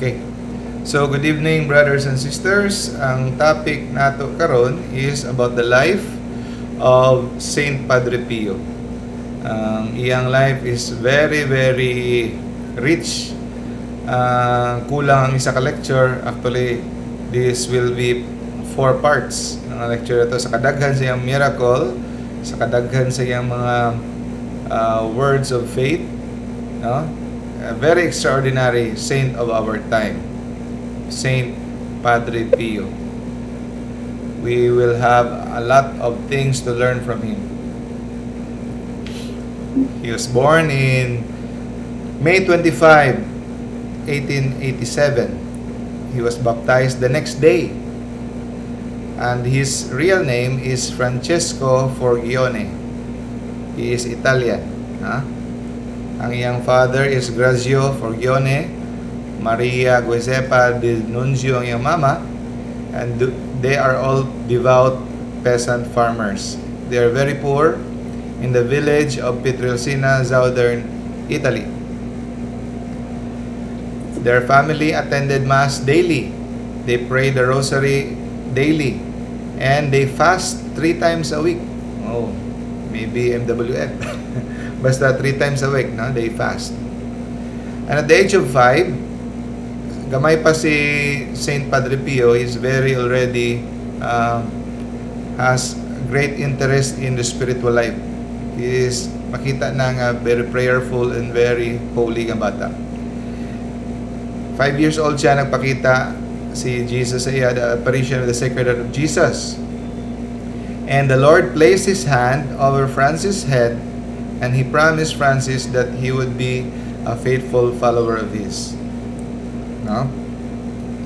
Okay. So, good evening, brothers and sisters. Ang topic nato karon is about the life of Saint Padre Pio. Ang iyang life is very, very rich. Kulang ang isa ka lecture. Actually, this will be 4 parts ng lecture ito. Sa kadaghan sa iyang miracle, sa kadaghan sa iyang mga words of faith, no? A very extraordinary saint of our time, Saint Padre Pio. We will have a lot of things to learn from him. He was born in May 25, 1887. He was baptized the next day. And his real name is Francesco Forgione. He is Italian. Ang iyang father is Grazio Forgione, Maria Giuseppa de Nunzio ang iyang mama, and they are all devout peasant farmers. They are very poor in the village of Pietrelcina, southern Italy. Their family attended Mass daily. They pray the Rosary daily. And they fast 3 times a week. Oh, maybe MWF. Basta 3 times a week, no? They fast. And at the age of 5, gamay pa si Saint Padre Pio is very already has great interest in the spiritual life. He is makita na nga very prayerful and very holy nga bata. 5 years old siya nagpakita si Jesus sa iya, the apparition of the Sacred Heart of Jesus. And the Lord placed His hand over Francis' head, and He promised Francis that he would be a faithful follower of His. No?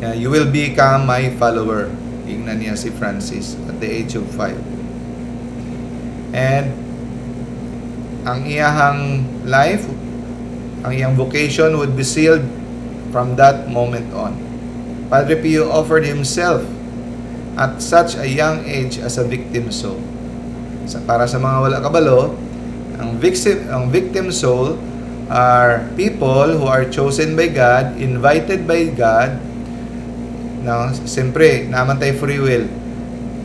You will become my follower. Ingnan niya si Francis at the age of 5. And ang iyahang life, ang iyang vocation would be sealed from that moment on. Padre Pio offered himself at such a young age as a victim soul. Para sa mga wala kabalo, ang victim soul are people who are chosen by God, invited by God. Now, siyempre, naman tayo free will.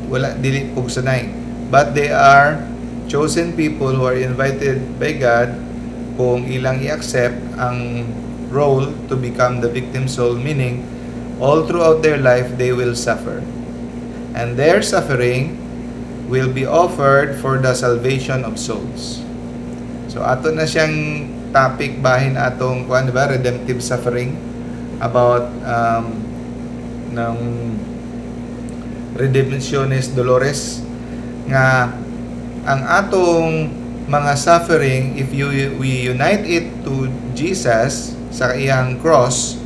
Wala, dili pugsanay. But they are chosen people who are invited by God kung ilang i-accept ang role to become the victim soul, meaning all throughout their life they will suffer. And their suffering will be offered for the salvation of souls. So ato na siyang topic bahin atong redemptive suffering about ng Redemptionis Dolores nga ang atong mga suffering, if we unite it to Jesus sa iyang cross,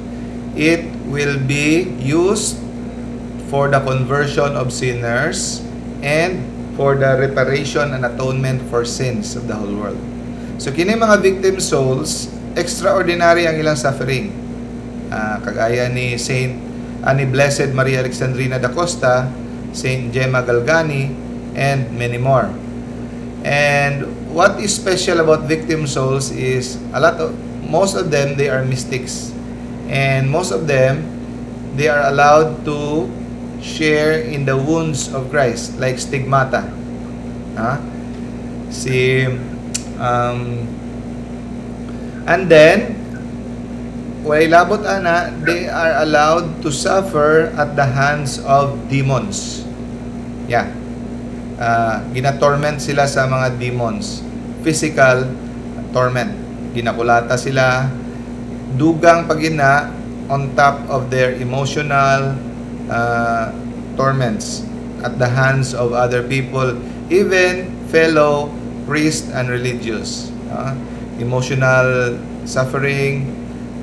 it will be used for the conversion of sinners and for the reparation and atonement for sins of the whole world. So kini mga victim souls, extraordinary ang ilang suffering. Kagaya ni Blessed Maria Alexandrina da Costa, Saint Gemma Galgani, and many more. And what is special about victim souls is most of them, they are mystics. And most of them, they are allowed to share in the wounds of Christ, like stigmata. And then, labot ana, they are allowed to suffer at the hands of demons. Gina-torment sila sa mga demons. Physical torment. Ginakulata sila. Dugang pagina on top of their emotional torments at the hands of other people, even fellow priests and religious. Emotional suffering,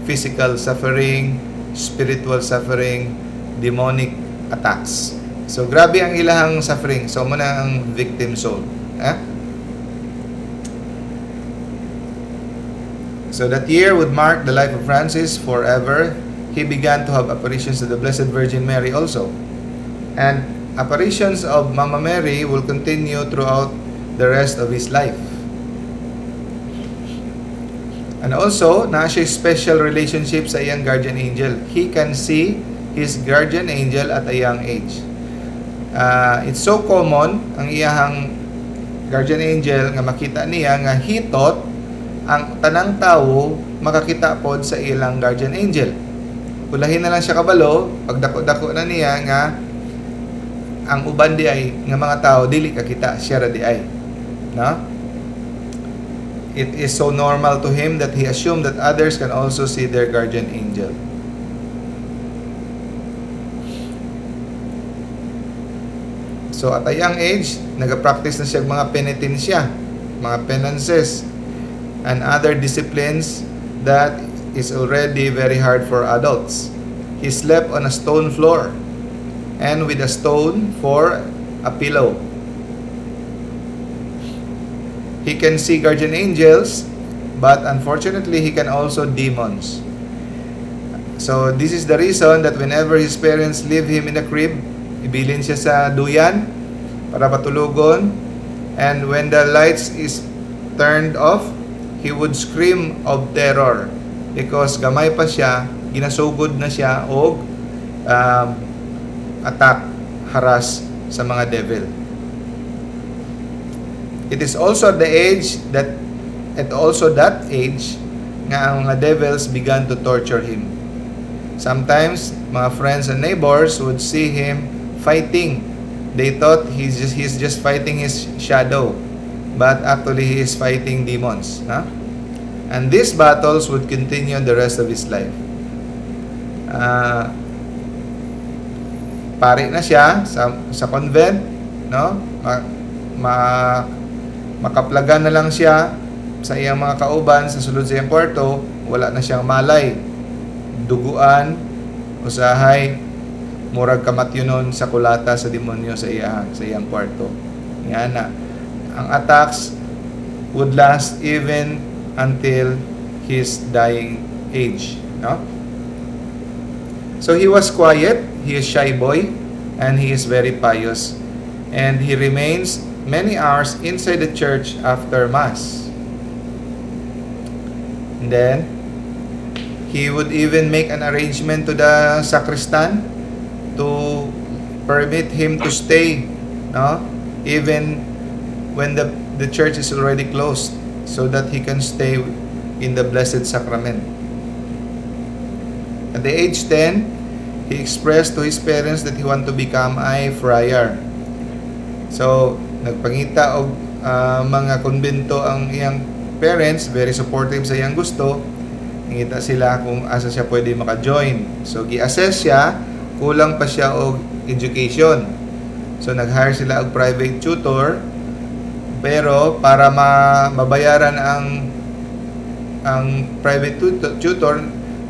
physical suffering, spiritual suffering, demonic attacks. So grabe ang ilahang suffering. So muna ang victim soul. So that year would mark the life of Francis forever. He began to have apparitions of the Blessed Virgin Mary also. And apparitions of Mama Mary will continue throughout the rest of his life. And also, na siya special relationship sa iyang guardian angel. He can see his guardian angel at a young age. It's so common ang iyahang guardian angel nga makita niya nga hitot ang tanang tawo makakita pod sa ilang guardian angel. Ulahin na lang siya kabalo, pagdako-dako na niya nga ang uban di ay nga mga tao dili kakita, siya ra di ay. No? It is so normal to him that he assumed that others can also see their guardian angel. So at a young age, nag-practice na siya mga penitensya, mga penances, and other disciplines that is already very hard for adults. He slept on a stone floor and with a stone for a pillow. He can see guardian angels, but unfortunately, he can also demons. So, this is the reason that whenever his parents leave him in a crib, ibilin siya sa duyan para patulugon, and when the lights is turned off, he would scream of terror because gamay pa siya, ginasugod na siya og attack, harass sa mga devil. It is also at that age nga ang mga devils began to torture him. Sometimes mga friends and neighbors would see him fighting. They thought he's just fighting his shadow, but actually he is fighting demons. And these battles would continue the rest of his life. Pari na siya sa convent, no? Makaplagan na lang siya sa iyang mga kauban sa sulod sa iyang kwarto, wala na siyang malay, duguan, usahay, murag kamatyunon sa kulata sa demonyo sa iyang kwarto. Yan na. Ang attacks would last even until his dying age. No? So he was quiet, he is shy boy, and he is very pious. And he remains many hours inside the church after Mass. And then, he would even make an arrangement to the sacristan to permit him to stay, no? Even when the church is already closed, so that he can stay in the Blessed Sacrament. At the age 10, he expressed to his parents that he want to become a friar. So, nagpangita og mga konbento ang iyang parents, very supportive sa iyang gusto. Ngita sila kung asa siya pwede maka-join. So, gi-assess siya, kulang pa siya og education. So, nag-hire sila og private tutor, pero para mabayaran ang private tutor,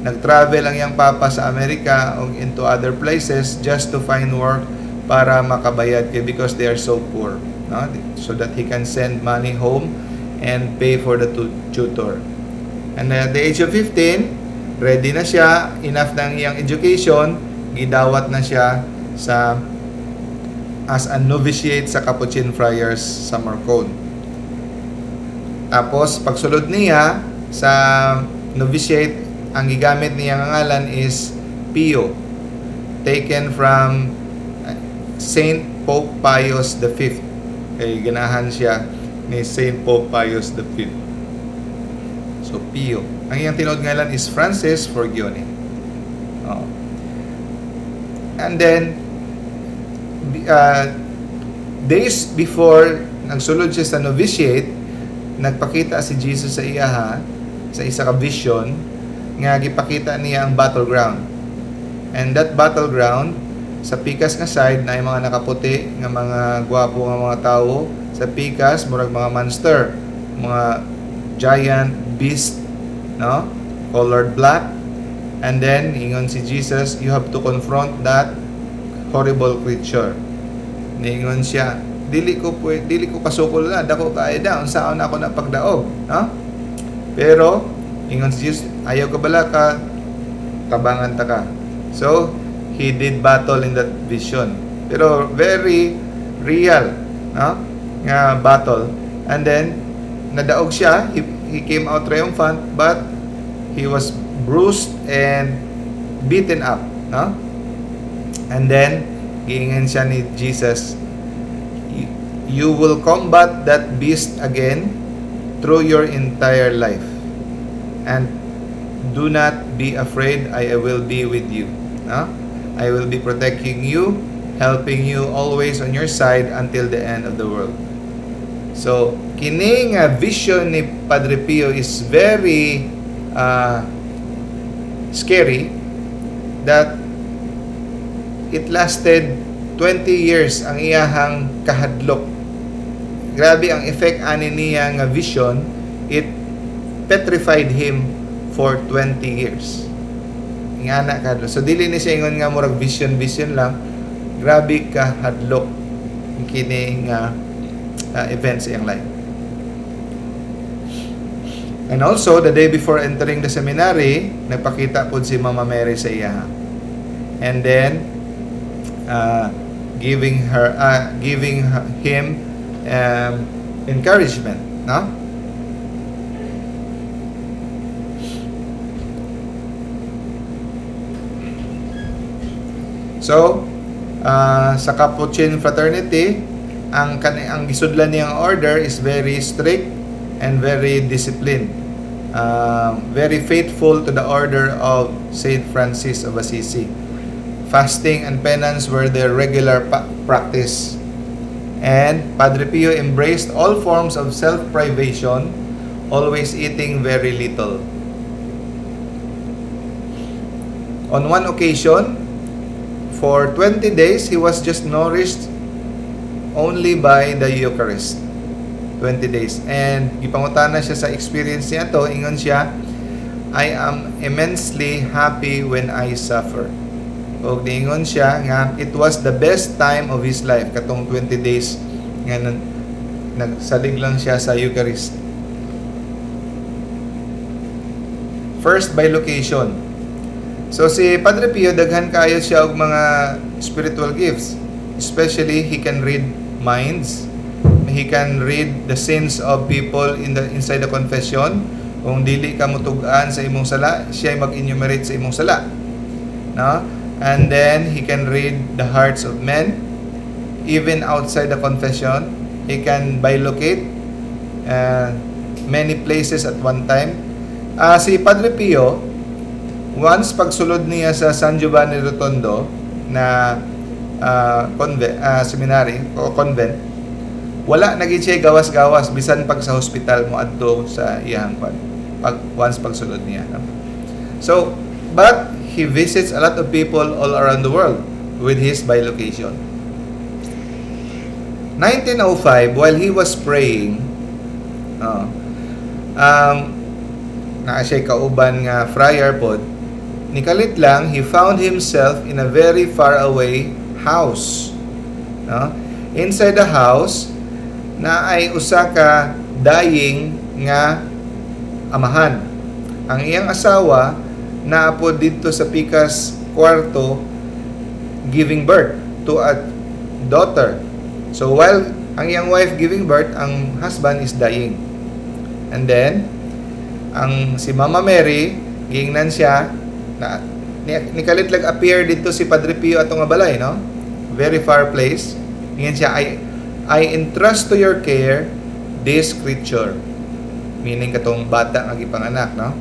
nag-travel ang iyang papa sa Amerika o into other places just to find work para makabayad kay because they are so poor, no? So that he can send money home and pay for the tutor. And at the age of 15, ready na siya, enough ng iyang education, gidawat na siya as a novitiate sa Capuchin Friars sa Marcon. Tapos pagsulod niya sa novitiate, ang gigamit niya nga ngalan is Pio, taken from Saint Pope Pius V. Kay ganahan siya ni Saint Pope Pius V. So Pio. Ang iyang tinod ngalan is Francis Forgione. Oh. And then days before nagsulod siya sa novitiate, nagpakita si Jesus sa iya sa isa ka vision nga gipakita niya ang battleground. And that battleground, sa pikas nga side na yung mga nakaputi nga mga gwapo nga mga tao, sa pikas murag mga monster, mga giant beast, no? Colored black. And then ingon si Jesus, you have to confront that horrible creature. Ningon siya, dili ko kasukol na, dako kaayo da, unsaon ako na pagdaog, no? Pero ingon si Jesus, ayaw ka bala ka, tabangan ta ka. So, he did battle in that vision. Pero very real, no? Nga battle. And then, nadaog siya, he came out triumphant, but he was bruised and beaten up, no? And then giingan siya ni Jesus, you will combat that beast again through your entire life, and do not be afraid, I will be with you, no? I will be protecting you, helping you always on your side until the end of the world. So kining vision ni Padre Pio is very scary, that it lasted 20 years ang iyahang kahadlok. Grabe ang effect ani niya nga vision, it petrified him for 20 years. Ingana kahadlok. So dili ni siya ingon nga murag vision lang. Grabe kahadlok kini nga events in life. And also, the day before entering the seminary, nagpakita po si Mama Mary sa iya. And then, giving him encouragement, no? So, sa Capuchin Fraternity, ang gisudlan niyang order is very strict and very disciplined. Very faithful to the order of Saint Francis of Assisi. Fasting and penance were their regular practice. And Padre Pio embraced all forms of self-privation, always eating very little. On one occasion, for 20 days, he was just nourished only by the Eucharist. 20 days. And gipangutana siya sa experience niya to, ingon siya, I am immensely happy when I suffer. O niingon siya nga it was the best time of his life katong 20 days nga nagsalig lang siya sa Eucharist. First, by location. So si Padre Pio daghan kaayo siya og mga spiritual gifts. Especially he can read minds. He can read the sins of people inside the confession. Kung dili ka mutug-an sa imong sala, siya ay mag-enumerate sa imong sala. No? And then he can read the hearts of men. Even outside the confession, he can bilocate many places at one time. Si Padre Pio, once pagsulod niya sa San Giovanni Rotondo na seminary o convent, wala naging siya gawas-gawas bisan pag sa hospital mo adto sa iyang once pagsulod niya. So, but he visits a lot of people all around the world with his bilocation. 1905, while he was praying, na siya kauban nga friar pod, nikalit lang, he found himself in a very far away house. Inside the house, na ay usa ka dying nga amahan. Ang iyang asawa naapod dito sa pikas kwarto giving birth to a daughter. So while ang iyang wife giving birth, ang husband is dying. And then si Mama Mary giingnan siya na nikalit lag appear dito si Padre Pio atong nga balay, no? Very far place. Ingnan siya, I entrust to your care this creature. Meaning katong bata nga gipanganak, no?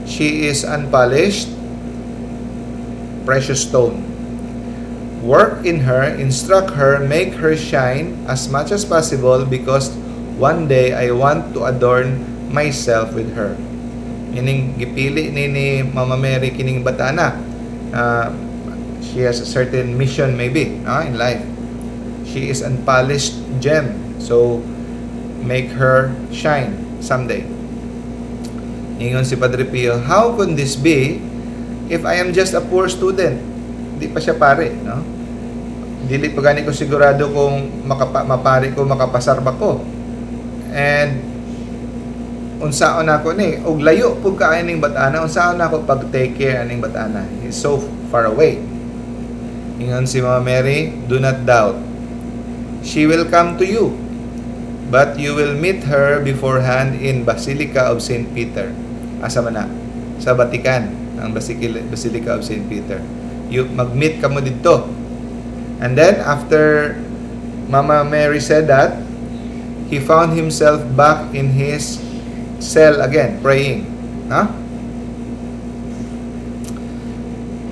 She is unpolished, precious stone. Work in her, instruct her, make her shine as much as possible because one day I want to adorn myself with her. Meaning gipili ni Mama Mary kining bata na. She has a certain mission maybe, no, in life. She is unpolished gem. So, make her shine someday. Ingon si Padre Pio, how could this be if I am just a poor student? Di pa siya pare, no? Dili pa gani ko sigurado kung mapare ko, makapasar ba ko. And unsaon ako ni, og layo pug kaayo ning bata-ana, unsaon ako pag take care aning bata-ana. He's so far away. Ingon si Mama Mary, do not doubt. She will come to you. but you will meet her beforehand in Basilica of St. Peter. Asa man na? Sa Vatican, ang Basilica of St. Peter. Mag-meet ka mo dito. And then, after Mama Mary said that, he found himself back in his cell again, praying.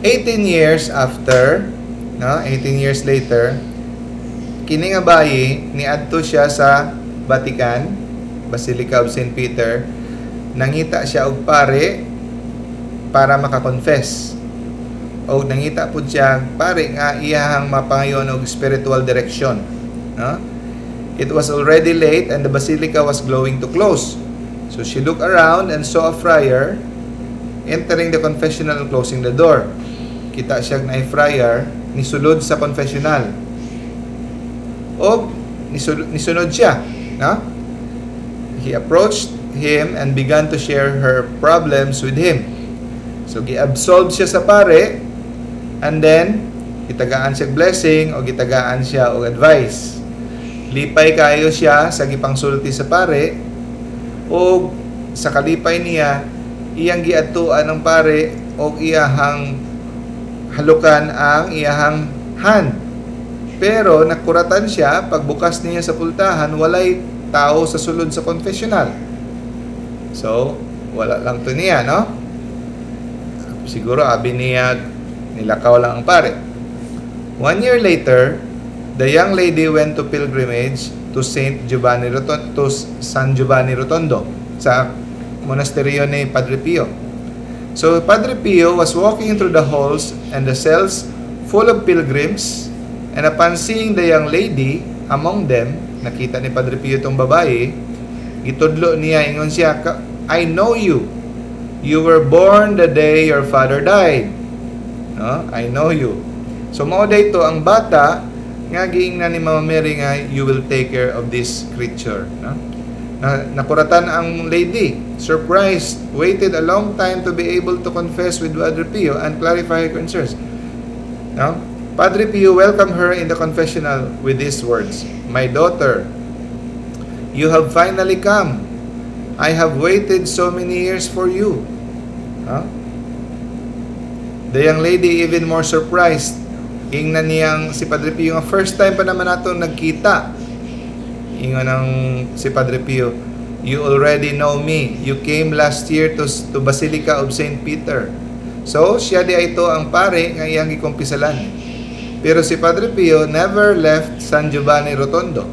18 years after, 18 years later, kini nga bayi, niadto siya sa Vatican, Basilica of St. Peter, nangita siya og pare para makakonfess. O nangita po siya pare nga iyahang mapangayon og spiritual direction. It was already late and the basilica was going to close. So she looked around and saw a friar entering the confessional and closing the door. Kita siya na friar nisulod sa confessional. O nisunod siya. He approached him and began to share her problems with him. So gi-absolve siya sa pare, and then gitagaan siya blessing o gitagaan siya og advice. Lipay kayo siya sa gipangsulti sa pare, o sa kalipay niya iyang giadtuan ng pare o iyahang halukan ang iyahang hand. Pero nakuratan siya pagbukas niya sa pultahan, walay tao sa sulod sa confessional. So wala lang to niya, siguro abi niya nilakaw lang ang pare. 1 year later, the young lady went to pilgrimage to San Giovanni Rotondo sa monasteryo ni Padre Pio. So Padre Pio was walking through the halls and the cells full of pilgrims, and upon seeing the young lady among them, nakita ni Padre Pio itong babae, gitudlo niya, ingon siya, I know you. You were born the day your father died. I know you. So mao dayto ang bata nga giingnan ni Mama Mary nga, you will take care of this creature. Nakuratan ang lady, surprised, waited a long time to be able to confess with Padre Pio and clarify her concerns. Padre Pio welcomed her in the confessional with these words, My daughter, you have finally come. I have waited so many years for you. The young lady even more surprised. Ingnan niyang si Padre Pio nga first time pa naman nato nagkita. Ingon ng si Padre Pio, you already know me. You came last year to Basilica of St. Peter. So, siya di ito ang pare nga iyang gikumpisalan. Pero si Padre Pio never left San Giovanni Rotondo.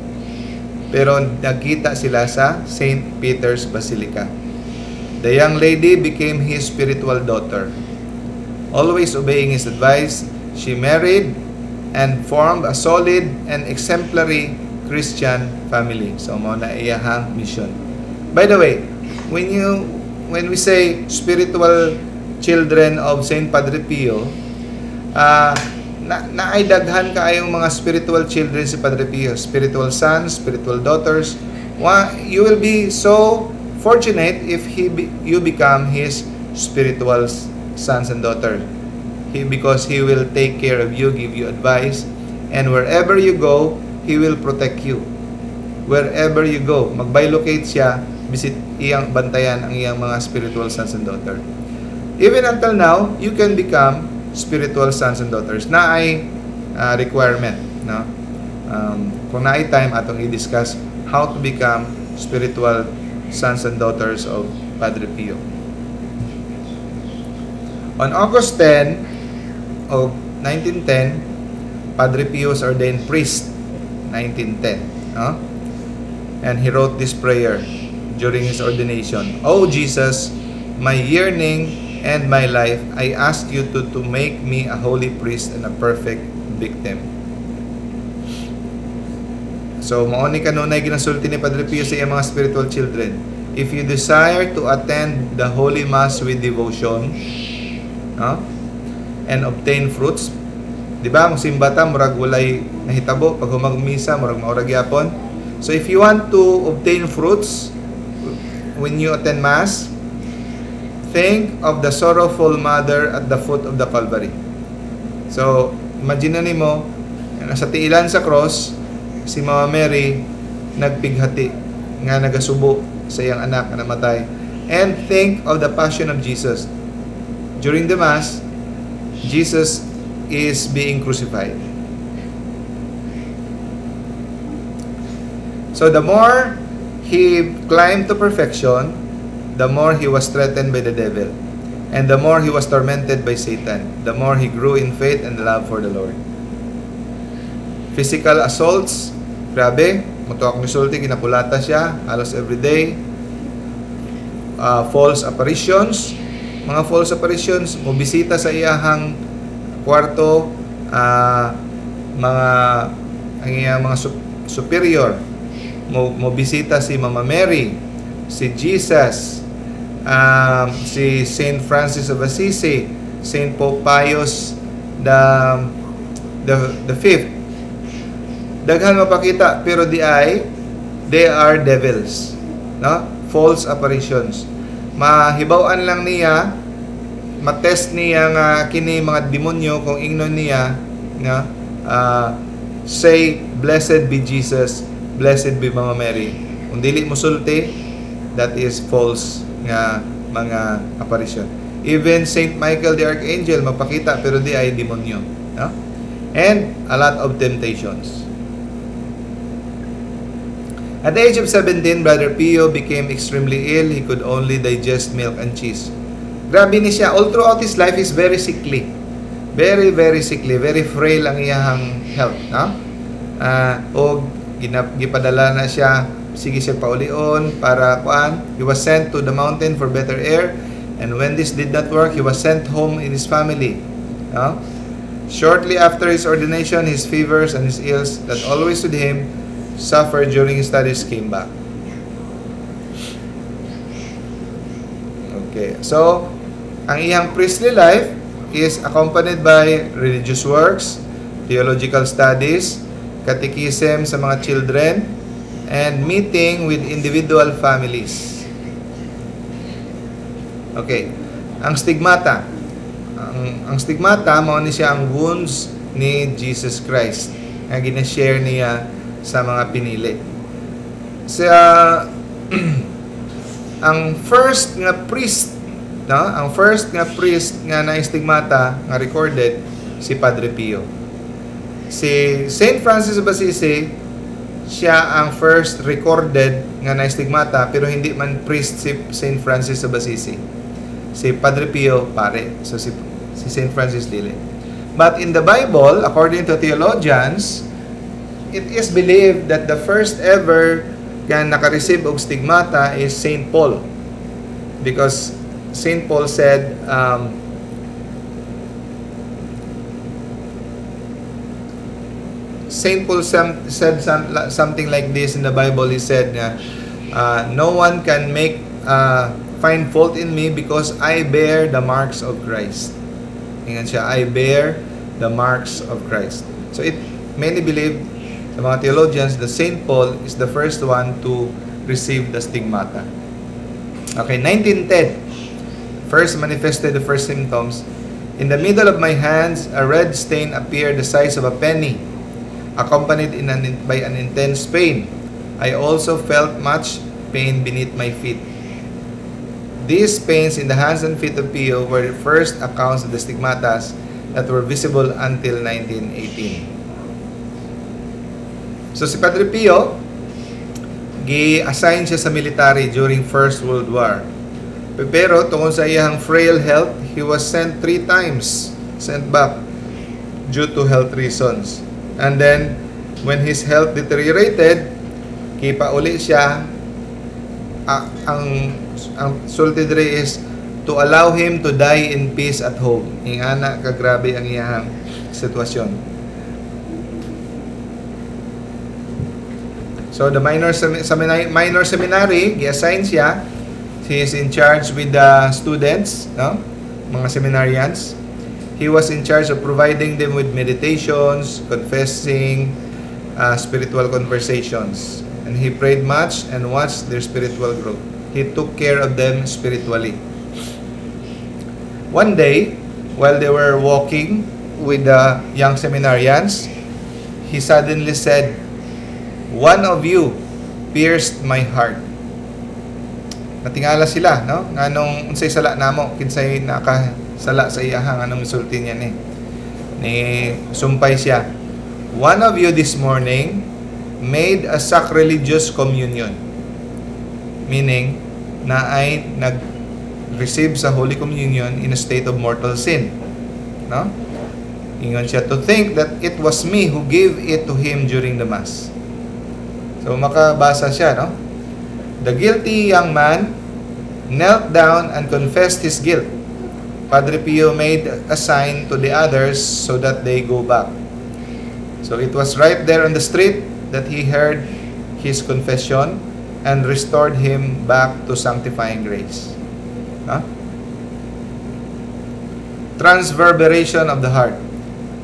Pero nagkita sila sa St. Peter's Basilica. The young lady became his spiritual daughter. Always obeying his advice, she married and formed a solid and exemplary Christian family. So, mao na iyahang mission. By the way, when we say spiritual children of Saint Padre Pio, naidaghan kaayong mga spiritual children si Padre Pio, spiritual sons, spiritual daughters. You will be so fortunate if you become his spiritual sons and daughters. Because he will take care of you, give you advice, and wherever you go, he will protect you. Wherever you go, mag-bilocate siya, visit iyang bantayan ang iyang mga spiritual sons and daughters. Even until now, you can become spiritual sons and daughters. Na ay requirement, kung na ay time atong i-discuss how to become spiritual sons and daughters of Padre Pio. On August 10 of 1910, Padre Pio was ordained priest, 1910. And he wrote this prayer during his ordination. Oh Jesus, my yearning and my life, I ask you to make me a holy priest and a perfect victim. So, mauni kanunay ginasulti ni Padre Pio sa iyang mga spiritual children. If you desire to attend the Holy Mass with devotion, and obtain fruits, di ba, ang simbata, murag walay nahitabo, pag humagmisa, murag maurag yapon. So, if you want to obtain fruits when you attend Mass, think of the sorrowful mother at the foot of the Calvary. So, imagine mo, nasa tiilan sa cross, si Mama Mary, nagpighati nga nagasubo sa iyang anak na namatay. And think of the passion of Jesus. During the Mass, Jesus is being crucified. So the more he climbed to perfection, the more he was threatened by the devil. And the more he was tormented by Satan, the more he grew in faith and love for the Lord. Physical assaults, grabe, mutuak ni sulti, kinapulata siya, halos everyday. False apparitions, mga false apparitions, mubisita sa iyahang kwarto, ang iyang mga superior, mubisita si Mama Mary, si Jesus, si Saint Francis of Assisi, Saint Pope Pius the fifth. Daghan mapakita, pero they are devils, no? False apparitions. Mahibaw-an lang niya, matest niya nga kini mga demonyo kung ingnon niya, no? Say, blessed be Jesus, blessed be Mama Mary. Kung dili mo sulti, that is false nga mga apparition. Even Saint Michael the Archangel mapakita pero di ay demonyo, no? And a lot of temptations. At the age of 17, Brother Pio became extremely ill. He could only digest milk and cheese. Grabe ni siya. All throughout his life, is very sickly. Very, very sickly. Very frail ang iyang health, no? O gipadala na siya, sige siya paulion para kuan. He was sent to the mountain for better air, and when this did not work, he was sent home in his family, no? Shortly after his ordination, his fevers and his ills that always with him suffered during his studies came back. Okay, so ang iyang priestly life is accompanied by religious works, theological studies, catechism sa mga children, and meeting with individual families. Okay, ang stigmata. Ang stigmata, mao ni siya ang wounds ni Jesus Christ nga gina-share niya sa mga pinili. Ang first nga priest, no? Ang first nga priest nga na-stigmata nga recorded si Padre Pio. Si Saint Francis of Assisi, siya ang first recorded nga na-stigmata pero hindi man priest si Saint Francis of Assisi. Si Padre Pio pare. So si Saint Francis dili. But in the Bible, according to theologians, it is believed that the first ever nga naka-receive og stigmata is Saint Paul. Because Saint Paul said, Saint Paul said something like this in the Bible. He said, no one can find fault in me because I bear the marks of Christ. Ingat siya, I bear the marks of Christ. So it many believe, the mga theologians, that Saint Paul is the first one to receive the stigmata. Okay, 1910, first manifested the first symptoms. In the middle of my hands, a red stain appeared the size of a penny, accompanied by an intense pain. I also felt much pain beneath my feet. These pains in the hands and feet of Pio were the first accounts of the stigmatas that were visible until 1918. So si Padre Pio, gi-assign siya sa military during First World War. Pero tungkol sa iyang frail health, he was sent 3 times, sent back due to health reasons. And then, when his health deteriorated, kipa uli siya. Ang sulti diri is to allow him to die in peace at home. Ingana kagrabe ang iyang sitwasyon. So the minor seminary, gi-assign siya. He is in charge with the students, no? Mga seminarians. He was in charge of providing them with meditations, confessing, spiritual conversations. And he prayed much and watched their spiritual growth. He took care of them spiritually. One day, while they were walking with the young seminarians, he suddenly said, "One of you pierced my heart. Natingala sila, no? Nganong unsay sala namo, kinsay nakasala sa iyahang anong sulti niya ni sumpay siya. One of you this morning made a sacrilegious communion. Meaning, na ay nag-receive sa Holy Communion in a state of mortal sin. No? Ingon siya, to think that it was me who gave it to him during the Mass. So, makabasa siya, no? The guilty young man knelt down and confessed his guilt. Padre Pio made a sign to the others so that they go back. So it was right there on the street that he heard his confession and restored him back to sanctifying grace. Huh? Transverberation of the heart.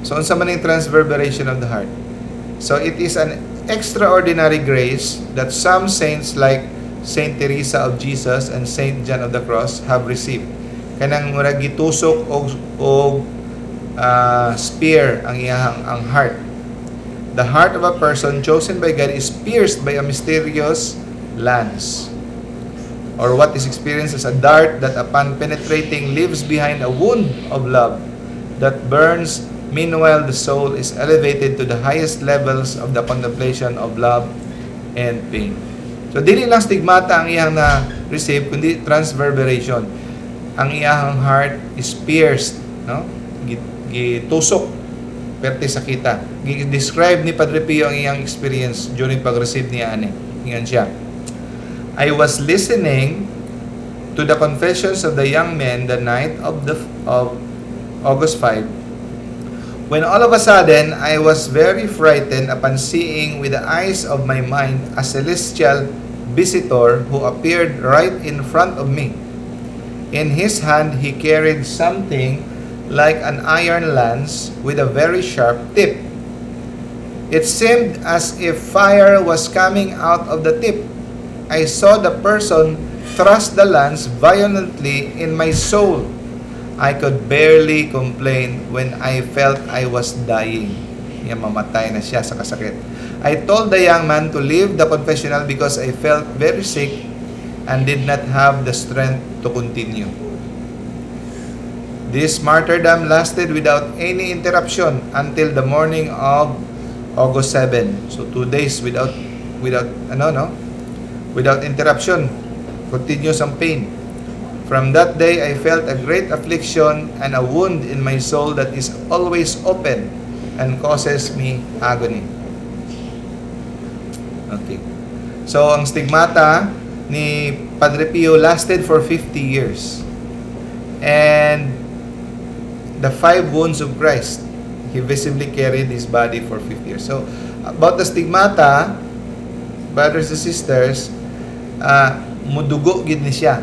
So, unsa man yung transverberation of the heart? So, it is an extraordinary grace that some saints like Saint Teresa of Jesus and Saint John of the Cross have received. Kanang murag gitusok og spear ang iyahang ang heart. The heart of a person chosen by God is pierced by a mysterious lance, or what is experienced as a dart that upon penetrating leaves behind a wound of love that burns. Meanwhile, the soul is elevated to the highest levels of the contemplation of love and pain. So, dili lang stigmata ang iyang na-receive, kundi transverberation. Ang iyang heart is pierced, no? Gitusok, perte sakita. Describe ni Padre Pio ang iyang experience during pag-receive niya ani. Ingan siya. I was listening to the confessions of the young men the night of August 5. When all of a sudden, I was very frightened upon seeing with the eyes of my mind a celestial visitor who appeared right in front of me. In his hand, he carried something like an iron lance with a very sharp tip. It seemed as if fire was coming out of the tip. I saw the person thrust the lance violently in my soul. I could barely complain when I felt I was dying. Mamatay na siya sa kasakit. I told the young man to leave the confessional because I felt very sick and did not have the strength to continue. This martyrdom lasted without any interruption until the morning of August 7. So 2 days without interruption. Continuous ang pain. From that day, I felt a great affliction and a wound in my soul that is always open and causes me agony. Okay. So, ang stigmata ni Padre Pio lasted for 50 years. And the 5 wounds of Christ, he visibly carried his body for 50 years. So, about the stigmata, brothers and sisters, mudugo gid ni siya.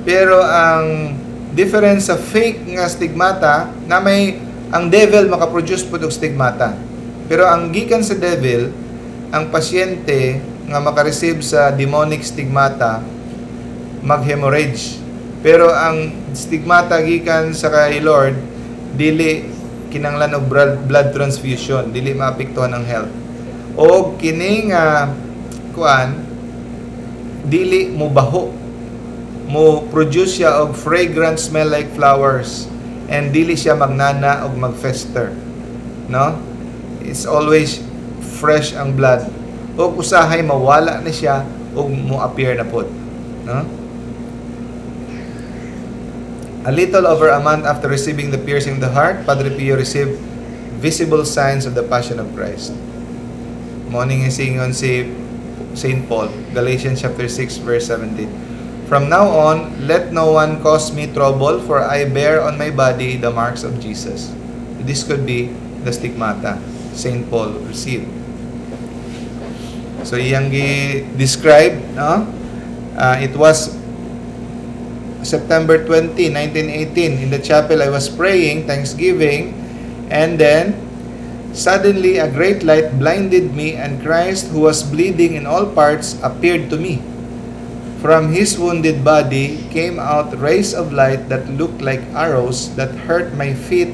Pero ang difference sa fake nga stigmata, na may ang devil makaproduce po og stigmata. Pero ang gikan sa devil, ang pasyente nga makareceive sa demonic stigmata, mag-hemorrhage. Pero ang stigmata gikan sa kay Lord, dili kinanglan og blood transfusion, dili maapektuhan ang health. O kining dili mo baho, mo produce siya og fragrant smell like flowers, and dili siya magnana og magfester, no? It's always fresh ang blood. O usahay mawala na siya og mo appear na pod, no? A little over a month after receiving the piercing of the heart, Padre Pio received visible signs of the Passion of Christ. Morning singon si Saint Paul, Galatians chapter 6 verse 17. From now on, let no one cause me trouble, for I bear on my body the marks of Jesus. This could be the stigmata Saint Paul received. So, iyang described, no? It was September 20, 1918. In the chapel, I was praying, Thanksgiving, and then, suddenly a great light blinded me, and Christ, who was bleeding in all parts, appeared to me. From his wounded body came out rays of light that looked like arrows that hurt my feet,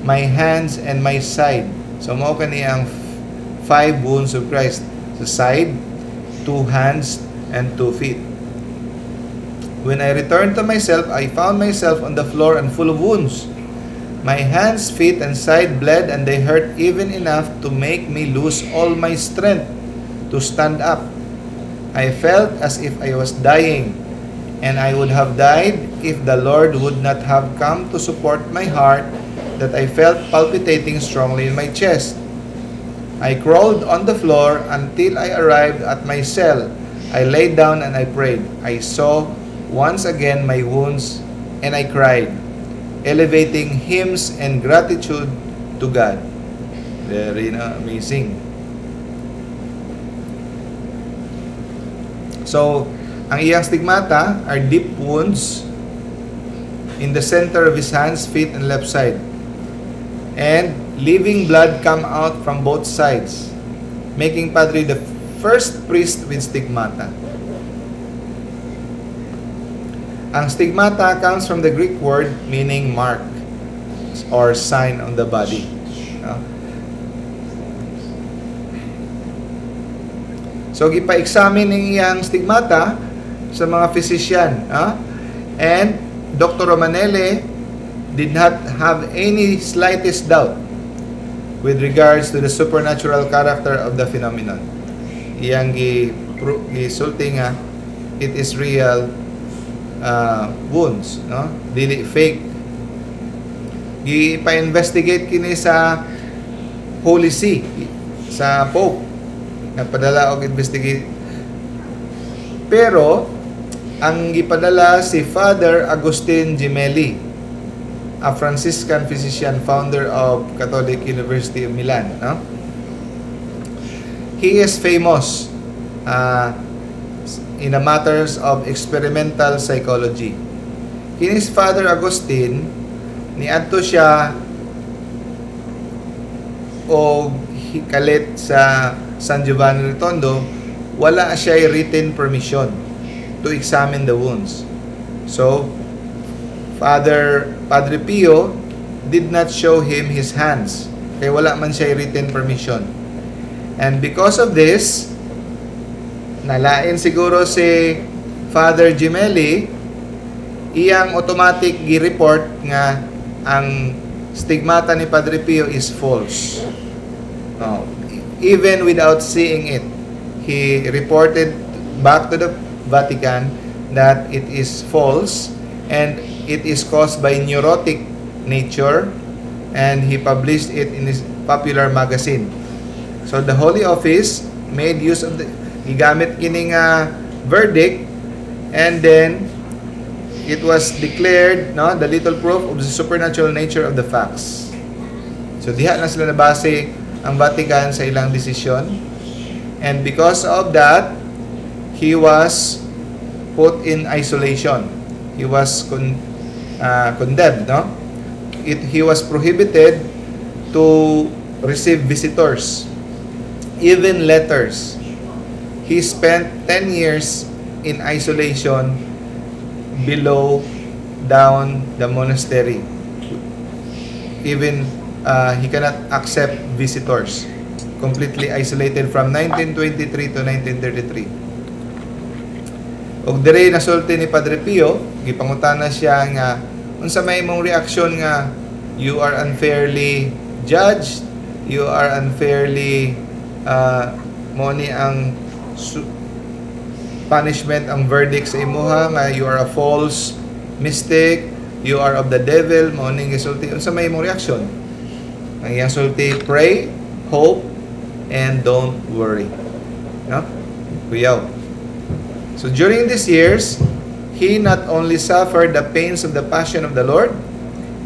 my hands, and my side. So, mao kani ang 5 wounds of Christ. Sa side, 2 hands and 2 feet. When I returned to myself, I found myself on the floor and full of wounds. My hands, feet, and side bled, and they hurt even enough to make me lose all my strength to stand up. I felt as if I was dying, and I would have died if the Lord would not have come to support my heart that I felt palpitating strongly in my chest. I crawled on the floor until I arrived at my cell. I lay down and I prayed. I saw once again my wounds, and I cried, elevating hymns and gratitude to God. Very amazing. So, ang iyang stigmata are deep wounds in the center of his hands, feet, and left side. And living blood come out from both sides, making Padre the first priest with stigmata. Ang stigmata comes from the Greek word meaning mark or sign on the body. So, gipa-examine ng iyang stigmata sa mga physician. And Dr. Romanelli did not have any slightest doubt with regards to the supernatural character of the phenomenon. Iyang gisulti nga, it is real wounds, dili fake. Gipa-investigate kini sa Holy See, sa Pope, nagpadala og investigate. Pero ang gipadala si Father Agustin Gemelli, a Franciscan physician, founder of Catholic University of Milan. He is famous in the matters of experimental psychology. Kinis Father Agustin, niadto siya o hikalit sa San Giovanni Rotondo, wala siya written permission to examine the wounds. So, Padre Pio did not show him his hands. Kaya wala man siya written permission. And because of this, nalain siguro si Father Gemelli, iyang automatic gi-report nga ang stigmata ni Padre Pio is false. Even without seeing it, he reported back to the Vatican that it is false and it is caused by neurotic nature, and he published it in his popular magazine. So the Holy Office made use of the gigamit kining verdict, and then it was declared the little proof of the supernatural nature of the facts. So diha na sila nabase ang Vatican sa ilang desisyon, and because of that, he was put in isolation. He was condemned. He was prohibited to receive visitors, even letters. He spent 10 years in isolation down the monastery. Even he cannot accept visitors. Completely isolated from 1923 to 1933. Og dire nasulti ni Padre Pio, gipangutana siya nga unsa may imong reaksyon nga you are unfairly judged, you are unfairly mo ni ang punishment, ang verdict sa imuha nga you are a false mystic, you are of the devil, mo ning gisulti. Unsa may imong reaksyon? Ang iyang sulti, pray, hope, and don't worry. Kuyaw. So during these years, he not only suffered the pains of the passion of the Lord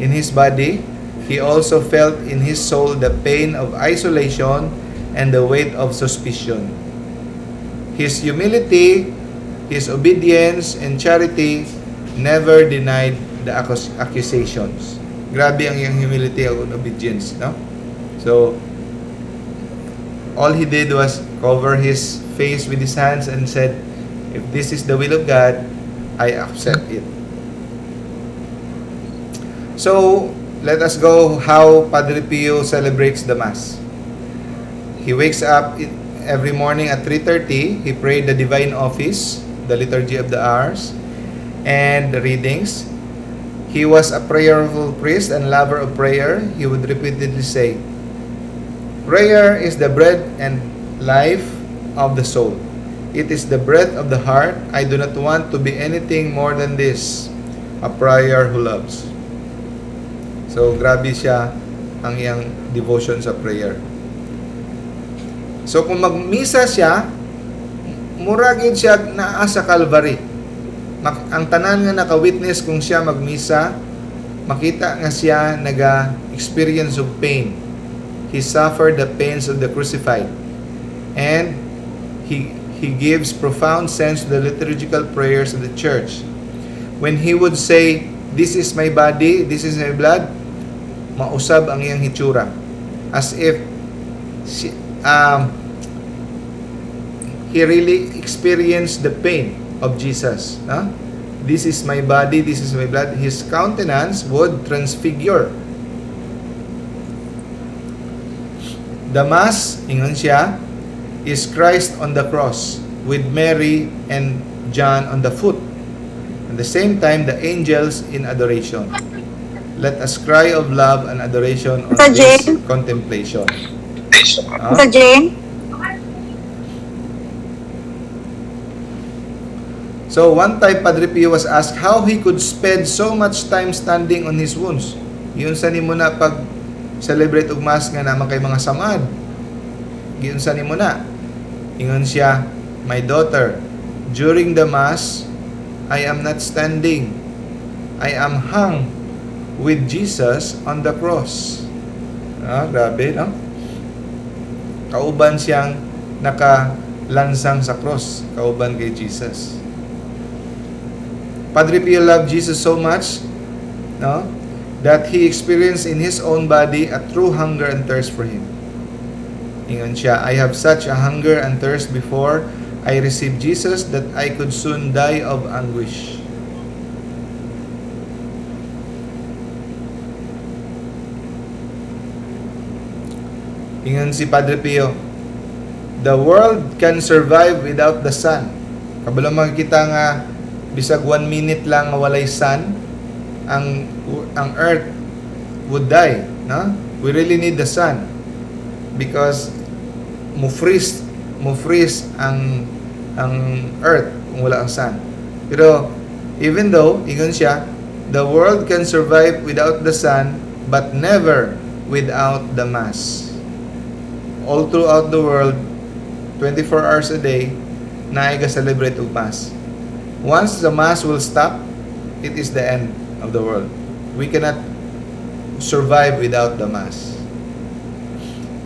in his body, he also felt in his soul the pain of isolation and the weight of suspicion. His humility, his obedience, and charity never denied the accusations. Grabe ang iyang humility and obedience. So, all he did was cover his face with his hands and said, if this is the will of God, I accept it. So, let us go how Padre Pio celebrates the Mass. He wakes up every morning at 3:30, he prayed the divine office, the liturgy of the hours, and the readings. He was a prayerful priest and lover of prayer. He would repeatedly say, "Prayer is the bread and life of the soul. It is the breath of the heart. I do not want to be anything more than this, a prayer who loves." So, grabe siya ang iyang devotion sa prayer. So, kung magmisa siya, muragid siya naa sa Calvary. Ang tanan nga naka-witness kung siya magmisa, makita nga siya naga-experience of pain. He suffered the pains of the crucified. And he gives profound sense to the liturgical prayers of the church. When he would say, "This is my body, this is my blood," mausab ang iyang hitsura. As if he really experienced the pain of Jesus. This is my body, this is my blood. His countenance would transfigure. The Mass, ingon siya, is Christ on the cross with Mary and John on the foot. At the same time, the angels in adoration. Let us cry of love and adoration on this contemplation. Sa Jane? So, one time, Padre Pio was asked how he could spend so much time standing on his wounds. Yun sa nimo na pag celebrate og Mass nga naman kay mga samad. Yun sa nimo na. Ingon siya, "My daughter, during the Mass, I am not standing. I am hung with Jesus on the cross." Grabe, no? Kauban siyang nakalansang sa cross. Kauban kay Jesus. Padre Pio loved Jesus so much, no, that he experienced in his own body a true hunger and thirst for him. Ingon siya, "I have such a hunger and thirst before I received Jesus that I could soon die of anguish." Ingon si Padre Pio, "The world can survive without the sun." Kabalo makikita nga bisag 1 minute lang walay sun, ang earth would die, no? We really need the sun because mo freeze ang earth kung wala ang sun. Pero even though ingon siya, the world can survive without the sun but never without the Mass. All throughout the world, 24 hours a day, naay ga-celebrate og Mass. Once the Mass will stop, it is the end of the world. We cannot survive without the Mass.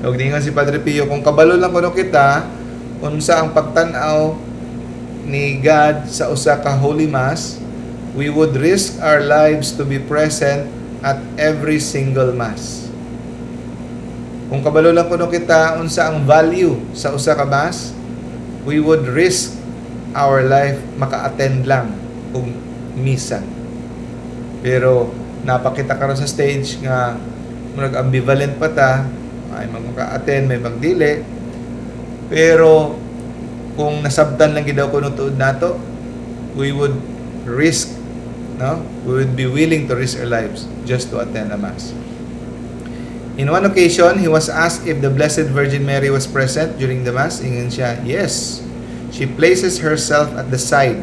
Huwag dingan si Padre Pio, kung kabalo lang kuno kita, unsa ang pagtanaw ni God sa usa ka Holy Mass, we would risk our lives to be present at every single Mass. Kung kabalo lang kuno kita, unsa ang value sa usa ka Mass, we would risk our life maka-attend lang og misa. Pero napakita karon sa stage nga nag-ambivalent pa ta, ay magmaka-attend, may magdili. Pero kung nasabtan lang gid daw kuno tuod nato, we would risk, no? We would be willing to risk our lives just to attend a Mass. In one occasion, he was asked if the Blessed Virgin Mary was present during the Mass. Ingon siya, "Yes. She places herself at the side,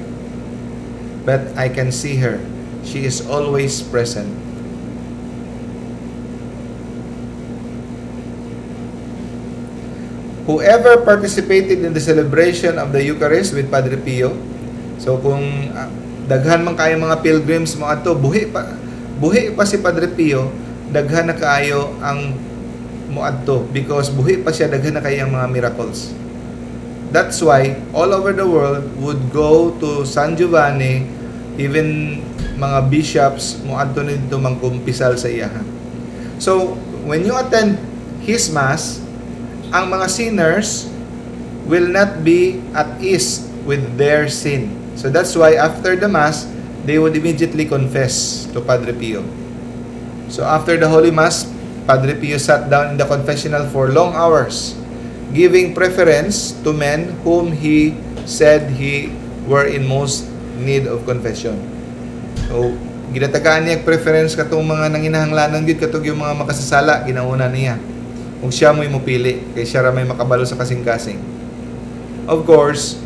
but I can see her. She is always present." Whoever participated in the celebration of the Eucharist with Padre Pio, so kung daghan man kayo mga pilgrims mo ato, buhi pa si Padre Pio, daghan na kaayo ang moadto because buhi pa siya, daghan na kayo ang mga miracles. That's why all over the world would go to San Giovanni, even mga bishops moadto na dito mangkumpisal sa iyahan. So, when you attend his Mass, ang mga sinners will not be at ease with their sin. So that's why after the Mass, they would immediately confess to Padre Pio. So after the Holy Mass, Padre Pio sat down in the confessional for long hours giving preference to men whom he said he were in most need of confession. So, ginatagaan niya preference katong mga nanginahanglanon gyud katong yung mga makasasala ginauna niya. Kung siya mo'y mupili, kay siya ra may makabalo sa kasing-kasing. Of course,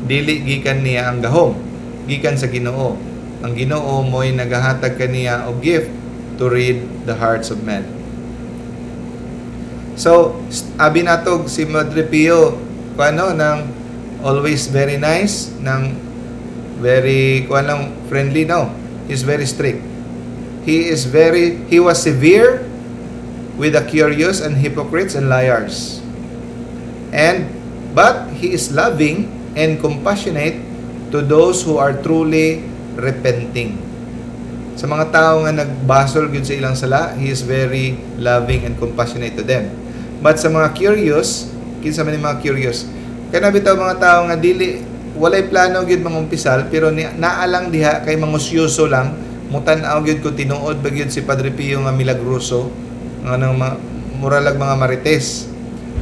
dili gikan niya ang gahom, gikan sa Ginoo. Ang Ginoo mo'y nagahatag kaniya og gift to read the hearts of men. So, abi natog si Padre Pio, ng always very nice, ng very friendly, no. He's very strict. He was severe with the curious and hypocrites and liars. But he is loving and compassionate to those who are truly repenting. Sa mga tao nga nagbasol gyud sa ilang sala, he is very loving and compassionate to them. But sa mga curious, kinsa man yung mga curious, kaya bitaw mga tao nga dili walay plano gyud mangumpisal pero naalang diha kay mangusyoso lang, mutan-aw gyud ko tinuod ba gyud si Padre Pio nga milagroso, nga nang muralag mga marites.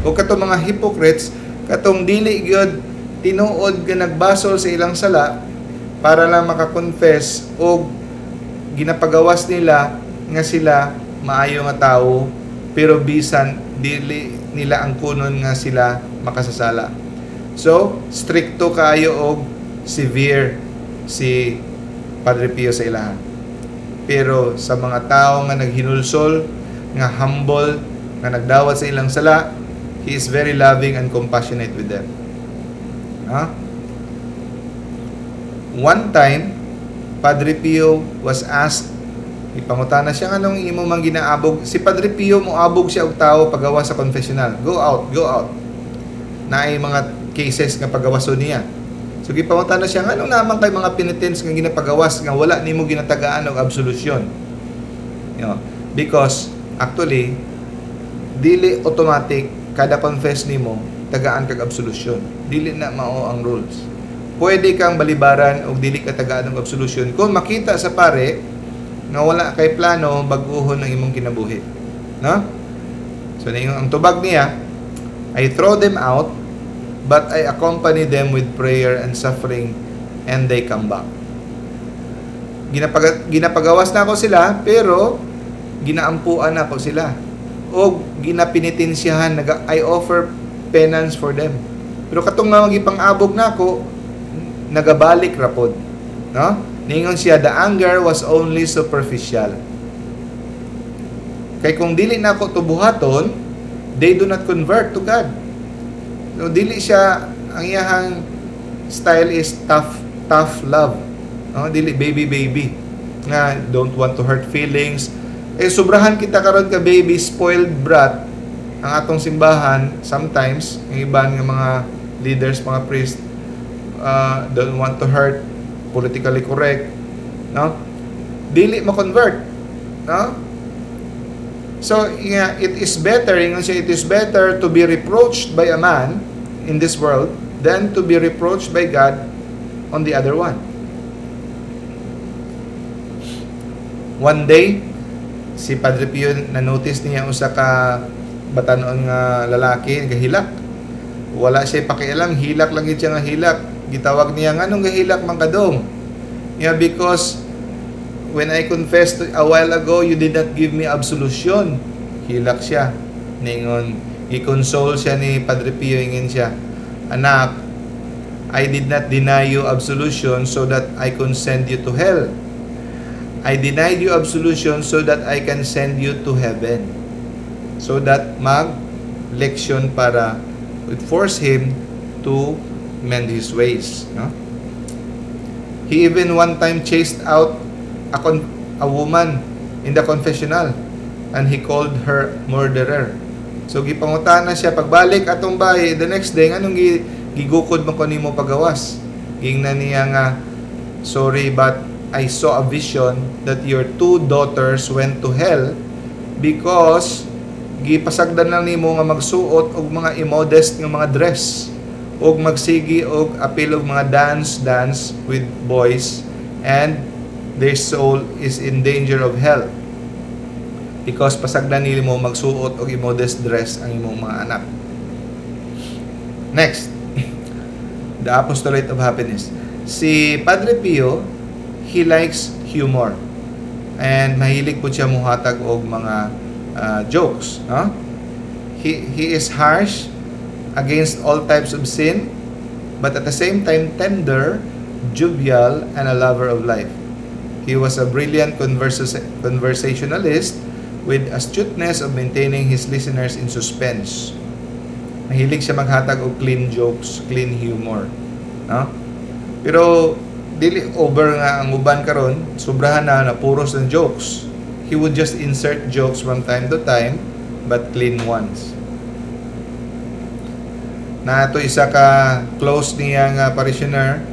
O katong mga hypocrites, katong dili gyud tinuod nga nagbasol sa ilang sala para lang makakonfess o ginapagawas nila nga sila maayo nga tao pero bisan dili nila ang kunon nga sila makasasala. So, stricto kaayo og severe si Padre Pio sa ilaha. Pero sa mga tao nga naghinulsol, nga humble, nga nagdawat sa ilang sala, he is very loving and compassionate with them. One time, Padre Pio was asked, ipangutana siya nga nung imo mang ginaabog. Si Padre Pio moabog siya og tao pagawa sa confessional. Go out. Naay mga cases nga pagawason niya. So gipangutana siya nga nung naman kay mga penitents nga ginapagawas nga wala nimo ginatagaan og absolusyon. Because actually dili automatic kada confess nimo tagaan kag absolusyon. Dili na mao ang rules. Pwede kang balibaran og dili ka tagaan og absolusyon kung makita sa pare nga wala kay plano baguhon ang imong kinabuhi. No? So ang tubag niya, I throw them out, but I accompany them with prayer and suffering, and they come back. Ginapagawas na ako sila, pero ginaampuan na ako sila. O ginapinitensyahan, I offer penance for them. Pero katong nga magipang-abog na ako, nagabalik rapod. No? Ningon siya, the anger was only superficial. Kay kung dili na ako tubuhaton, they do not convert to God. So, dili siya, ang iyahang style is tough love. No? Dili baby. Nga, don't want to hurt feelings. Sobrahan kita karon ka baby, spoiled brat. Ang atong simbahan, sometimes, ang iban ng mga leaders, mga priests, don't want to hurt, politically correct, no? Dili ma-convert, no? So, it is better to be reproached by a man in this world than to be reproached by God on the other one. One day, si Padre Pio na-notice niya usa ka batanon nga lalaki gahilak. Wala siya pakialam, hilak lang siya nga hilak. Gitawag niya, nganong gahilak man kadong? Because when I confessed a while ago, you did not give me absolution. Hilak siya. Ningon, i-console siya ni Padre Pio, ingin siya, anak, I did not deny you absolution so that I can send you to hell. I denied you absolution so that I can send you to heaven. So that mag-leksyon para force him to mend his ways. No? He even one time chased out a woman in the confessional and he called her murderer. So gipangutan na siya pagbalik atong bahay the next day, anong gigukod mo kanimo pagawas? Gingnan niya nga, sorry but I saw a vision that your 2 daughters went to hell because gipasagdan lang nimo nga magsuot og mga immodest nga mga dress og magsigi og apil og mga dance with boys, and their soul is in danger of hell because pasagdan nimo magsuot og immodest dress ang imong mga anak. Next, the apostolate of happiness. Si Padre Pio, he likes humor. And mahilig po siya muhatag og mga jokes. No? He is harsh against all types of sin, but at the same time tender, jovial, and a lover of life. He was a brilliant conversationalist with astuteness of maintaining his listeners in suspense. Mahilig siya maghatag og clean jokes, clean humor. No? Pero dili over nga ang uban karon, sobrahan na puros ng jokes. He would just insert jokes from time to time, but clean ones. Na ito isa ka close niya nga parishioner,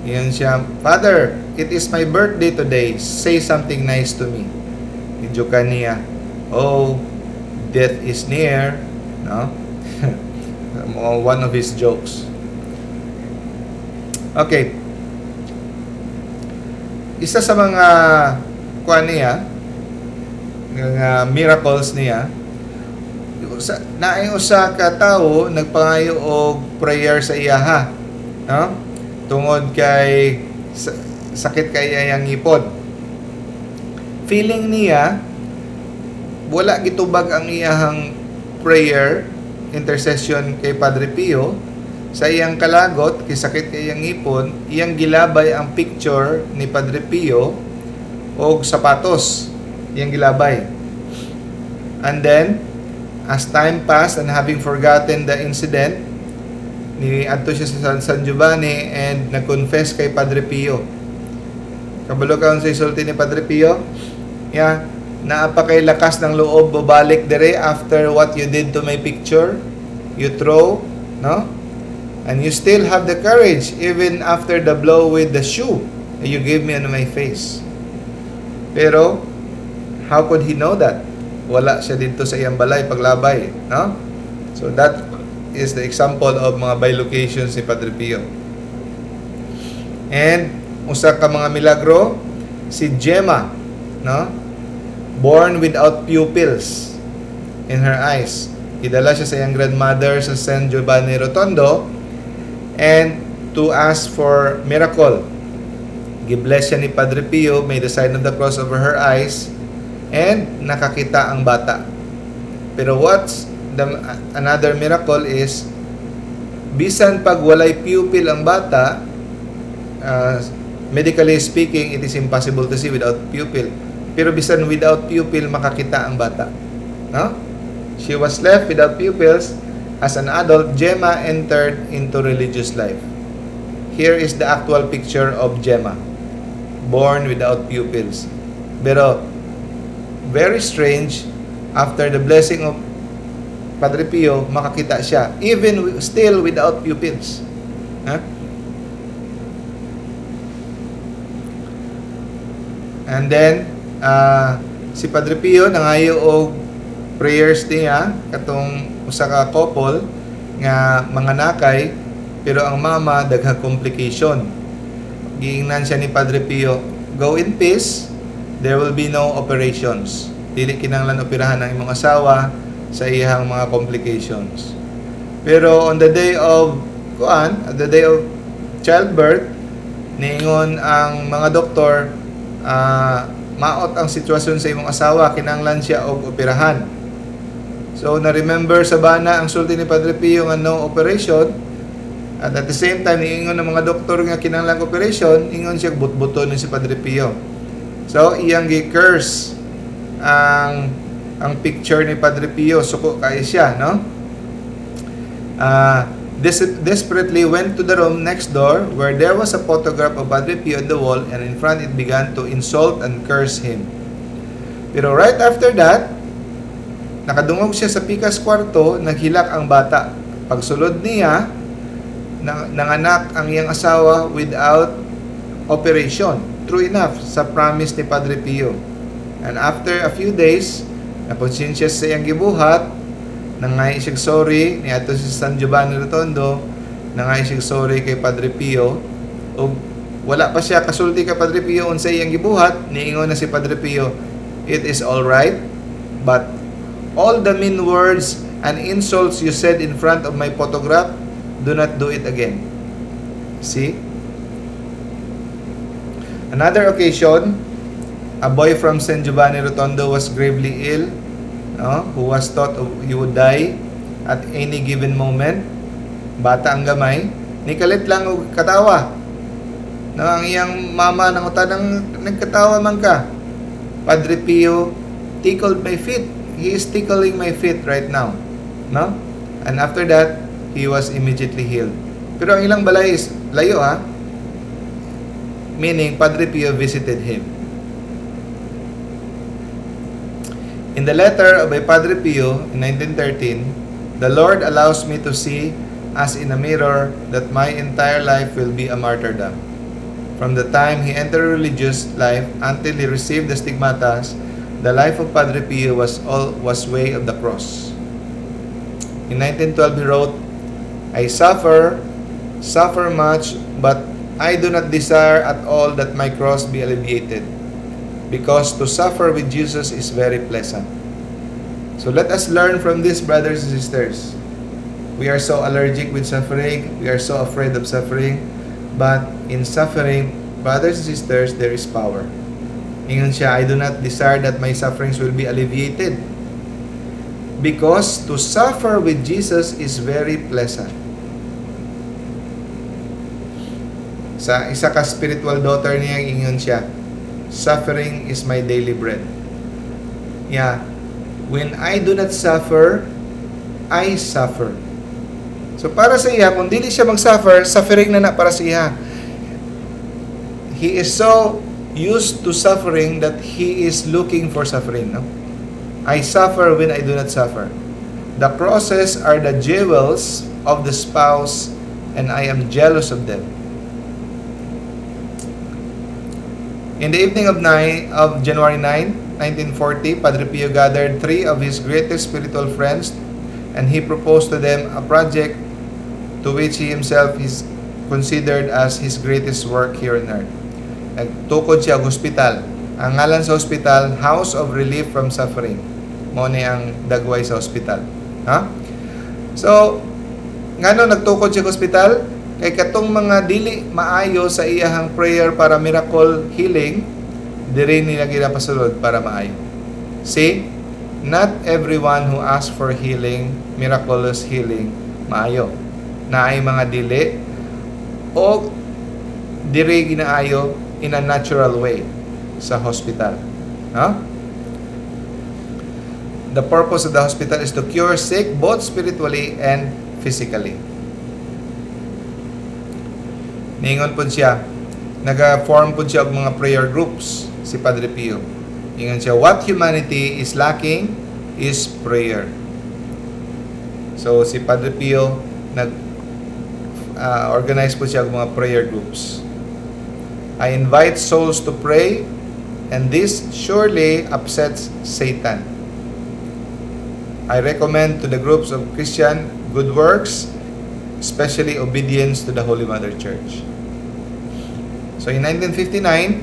iyan siya, "Father, it is my birthday today. Say something nice to me." Ijokan niya, "Oh, death is near." No? One of his jokes. Okay. Isa sa mga kuan niya, nga miracles niya, naay usa ka tawo nagpangayo og prayer sa iyaha, no? Tungod kay sakit kay iyang ngipon. Feeling niya wala gitubag ang iyahang prayer intercession kay Padre Pio sa iyang kalagot kay sakit kay iyang ngipon, iyang gilabay ang picture ni Padre Pio og sapatos, iyang gilabay. And then as time passed and having forgotten the incident, ni adto siya sa San Giovanni and nag-confess kay Padre Pio. Kabalo kaon sa isulti ni Padre Pio, naapa kay lakas ng loob balik dire after what you did to my picture. You throw, no? And you still have the courage even after the blow with the shoe that you gave me on my face. Pero how could he know that? Wala siya dito sa iyang balay paglabay, no? So that is the example of mga bilocations ni Padre Pio. And usa ka mga milagro si Gemma, no? Born without pupils in her eyes. Idala siya sa iyang grandmother sa San Giovanni Rotondo and to ask for miracle. Gibless siya ni Padre Pio, made the sign of the cross over her eyes, and nakakita ang bata. Pero another miracle is, bisan pag walay pupil ang bata, medically speaking, it is impossible to see without pupil. Pero bisan without pupil, makakita ang bata. No? She was left without pupils. As an adult, Gemma entered into religious life. Here is the actual picture of Gemma, born without pupils. Pero very strange, after the blessing of Padre Pio, makakita siya, even still without pupils. Huh? And then, si Padre Pio nangayo og prayers niya katong usa ka couple nga mga nakay, pero ang mama daghang complication. Giingnan siya ni Padre Pio, "Go in peace, there will be no operations." Dili kinahanglan operahan ang imong asawa sa iyang mga complications. Pero on the day of childbirth, niingon ang mga doktor, maot ang sitwasyon sa imong asawa, kinahanglan siya og operahan. So na-remember sa bana ang sulti ni Padre Pio nga no operation, at the same time niingon ng mga doktor nga kinahanglan operation, ingon siya butbuton ni si Padre Pio. So iyang gi-curse ang picture ni Padre Pio, suko kay siya, no? Desperately went to the room next door where there was a photograph of Padre Pio on the wall, and in front it began to insult and curse him. Pero right after that, nakadungog siya sa pikas kwarto, naghilak ang bata. Pagsulod niya, nanganak ang iyang asawa without operation. True enough, sa promise ni Padre Pio. And after a few days, napunsin siya sa iyang gibuhat, nangay siya sorry, niadto si San Giovanni Rotondo, nangay siya sorry kay Padre Pio. O wala pa siya kasulti kay Padre Pio unsay iyang gibuhat, niingon na si Padre Pio, "It is all right, but all the mean words and insults you said in front of my photograph, do not do it again. See? Another occasion, a boy from San Giovanni Rotondo was gravely ill, who was thought he would die at any given moment. Bata ang gamay, nikalit lang og katawa. No, ang iyang mama nang utanang nagkatawa man ka. Padre Pio tickled my feet. He is tickling my feet right now. No? And after that, he was immediately healed. Pero ang ilang balay is layo meaning Padre Pio visited him. In the letter by Padre Pio in 1913, the Lord allows me to see as in a mirror that my entire life will be a martyrdom. From the time he entered religious life until he received the stigmatas, the life of Padre Pio was way of the cross. In 1912 he wrote, I suffer much, but I do not desire at all that my cross be alleviated, because to suffer with Jesus is very pleasant. So let us learn from this, brothers and sisters. We are so allergic with suffering, we are so afraid of suffering, but in suffering, brothers and sisters, there is power. Ingon siya, I do not desire that my sufferings will be alleviated, because to suffer with Jesus is very pleasant. Sa isa ka spiritual daughter niya, ingon siya, suffering is my daily bread. Yeah. When I do not suffer, I suffer. So para sa iya, kung dili siya mag-suffer, suffering na para sa iya. He is so used to suffering that he is looking for suffering. No? I suffer when I do not suffer. The crosses are the jewels of the spouse, and I am jealous of them. In the evening of January 9, 1940, Padre Pio gathered 3 of his greatest spiritual friends, and he proposed to them a project to which he himself is considered as his greatest work here on earth. Nagtukod siya hospital. Ang ngalan sa hospital, House of Relief from Suffering. Mo ni ang dagway sa hospital. So, ngano nagtukod siya hospital? Kay katong mga dili maayo sa iyahang prayer para miracle healing, diri nila ginapasulod para maayo. See, not everyone who asks for healing, miraculous healing, maayo. Naay mga dili o diri ginaayo in a natural way sa hospital. The purpose of the hospital is to cure sick both spiritually and physically. Ningon po siya, nag-form po siya og mga prayer groups si Padre Pio. Ingon siya, what humanity is lacking is prayer. So si Padre Pio organize po siya og mga prayer groups. I invite souls to pray, and this surely upsets Satan. I recommend to the groups of Christian good works, especially obedience to the Holy Mother Church. So in 1959,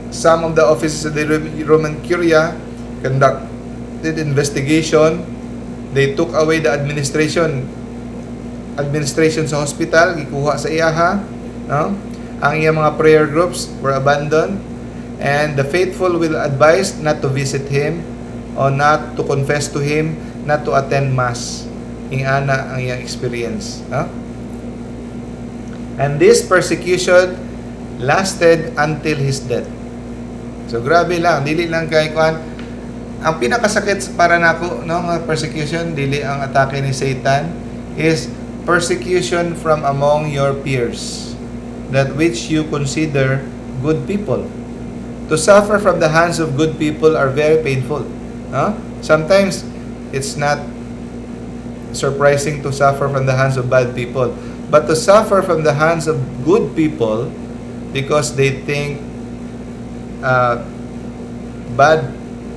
some of the officers of the Roman Curia conducted investigation. They took away the administration sa hospital, gikuha sa iyaha. Ang iyang mga prayer groups were abandoned, and the faithful will advise not to visit him or not to confess to him, not to attend mass. Ingana ang iyang experience. And this persecution lasted until his death. So grabe lang, dili lang kay kuan. Ang pinakasakit para nako nga persecution, dili ang atake ni Satan, is persecution from among your peers, that which you consider good people. To suffer from the hands of good people are very painful. Sometimes it's not surprising to suffer from the hands of bad people, but to suffer from the hands of good people because they think bad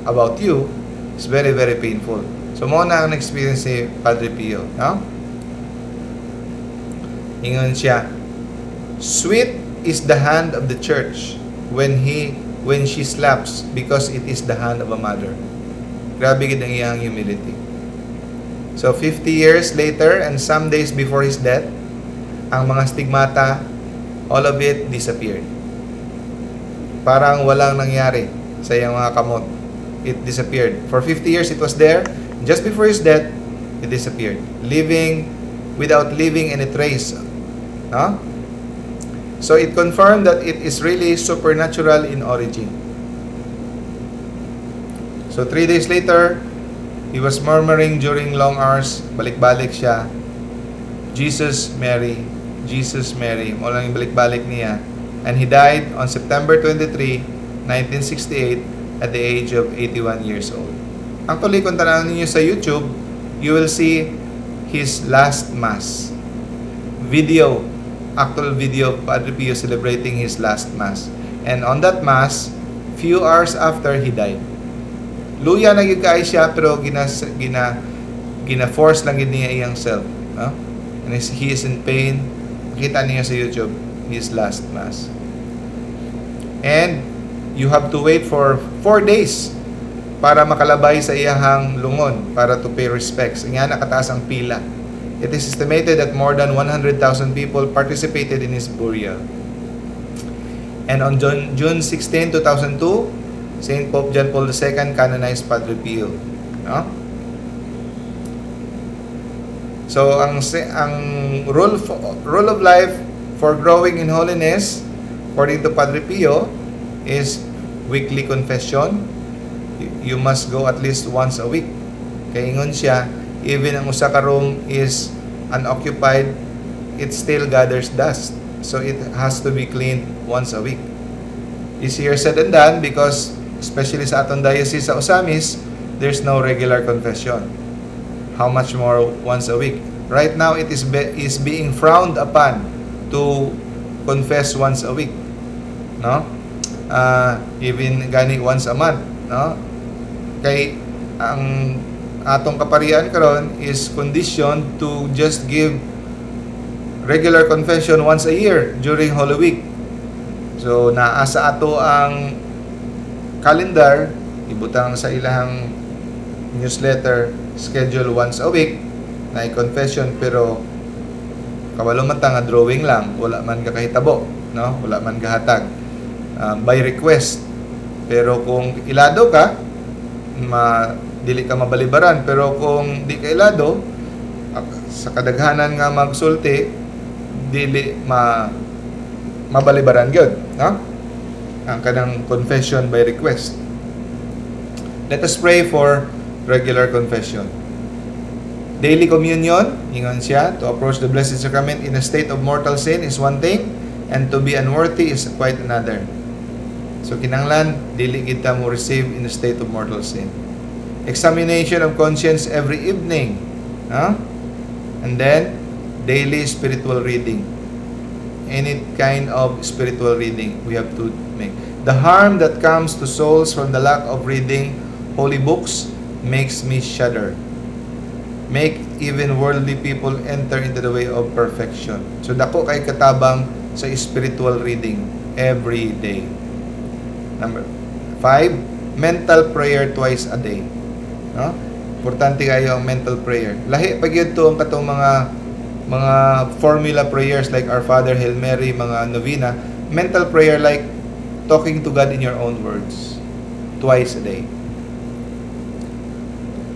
about you is very, very painful. So mo na ang experience ni Padre Pio. Ingon siya, sweet is the hand of the church when she slaps, because it is the hand of a mother. Grabe gid ang iyang humility. So 50 years later and some days before his death, ang mga stigmata, all of it disappeared. Parang walang nangyari sa iyang mga kamot. It disappeared. For 50 years it was there. Just before his death, it disappeared. Without leaving any trace. No? So it confirmed that it is really supernatural in origin. So 3 days later, he was murmuring during long hours. Balik-balik siya. Jesus, Mary. Jesus, Mary. Mula yung balik-balik niya. And he died on September 23, 1968 at the age of 81 years old. Actually, kung tanawin niyo sa YouTube, you will see his last mass. Actual video of Padre Pio celebrating his last mass. And on that mass, few hours after he died. Luya na yung kaya siya, pero gina-force lang yun niya iyang self. No? And he is in pain. Makita niyo sa YouTube, his last mass. And you have to wait for 4 days para makalabay sa iyahang lungon para to pay respects. Nga nakataas ang pila. It is estimated that more than 100,000 people participated in his burial. And on June 16, 2002, Saint Pope John Paul II canonized Padre Pio. No? So ang rule of life for growing in holiness according to Padre Pio is weekly confession. You must go at least once a week. Kaingon siya, even ang usa ka room is unoccupied, it still gathers dust. So it has to be cleaned once a week. Easier said than done because especially sa atong diocese sa Osamis, there's no regular confession. How much more once a week? Right now, it is being frowned upon to confess once a week. No? Even gani once a month. No? Kay ang atong kaparian karon is conditioned to just give regular confession once a year during Holy Week. So naasa ato ang calendar, ibutang sa ilahang newsletter, schedule once a week na confession, pero kabalo man ta nga drawing lang, wala man ka kahitabo, no? Wala man kahatag by request. Pero kung ilado ka, dili ka mabalibaran. Pero kung di ka ilado, sa kadaghanan nga magsulti, dili mabalibaran gyud, no? Ang kanang confession by request. Let us pray for regular confession. Daily communion, ingon siya, to approach the Blessed Sacrament in a state of mortal sin is one thing, and to be unworthy is quite another. So kinanglan, dili kita mo receive in a state of mortal sin. Examination of conscience every evening. And then, daily spiritual reading. Any kind of spiritual reading we have to make. The harm that comes to souls from the lack of reading holy books makes me shudder. Make even worldly people enter into the way of perfection. So dako kay katabang sa spiritual reading every day. Number 5, mental prayer twice a day. No? Importante kayo ang mental prayer. Lahi pag yun to ang katong mga formula prayers like Our Father, Hail Mary, mga novena. Mental prayer like talking to God in your own words twice a day.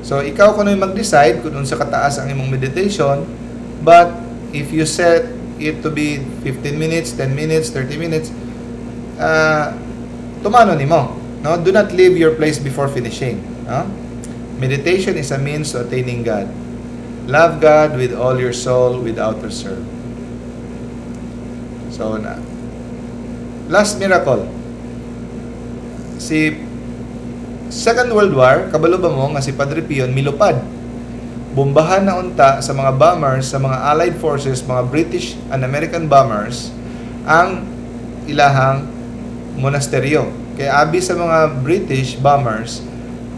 So ikaw kuno mag-decide kung unsa kataas ang imong meditation, but if you set it to be 15 minutes, 10 minutes, 30 minutes, tumano nimo, no? Do not leave your place before finishing, no? Meditation is a means to attaining God. Love God with all your soul without reserve. So last miracle. Si Second World War, kabalo ba mo nga si Padre Pio milupad. Bombahan na unta sa mga bombers, sa mga Allied forces, mga British and American bombers, ang ilahang monasteryo. Kaya abi sa mga British bombers,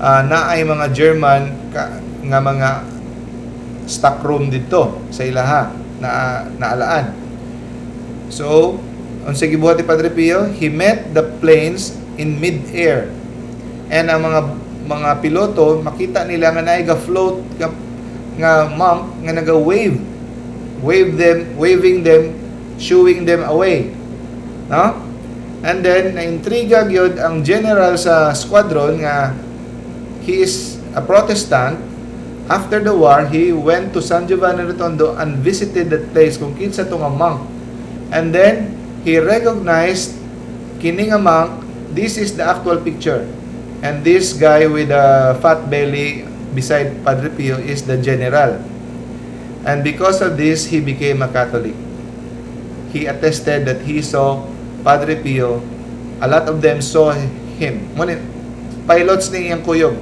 na ay mga German nga mga stock room dito sa ilaha na naalaan. So, unsa gibuhat ni Padre Pio, he met the planes in mid-air. And ang mga piloto makita nila nga naay ga-float nga monk nga naga-wave. Waving them, shooing them away. No? And then, naintriga gyud ang general sa squadron nga he is a Protestant. After the war, he went to San Giovanni Rotondo and visited that place kung kinsa to nga monk. And then, he recognized kini nga monk, this is the actual picture. And this guy with a fat belly beside Padre Pio is the general. And because of this, he became a Catholic. He attested that he saw Padre Pio. A lot of them saw him. Ngunit, pilots ni iyang kuyog.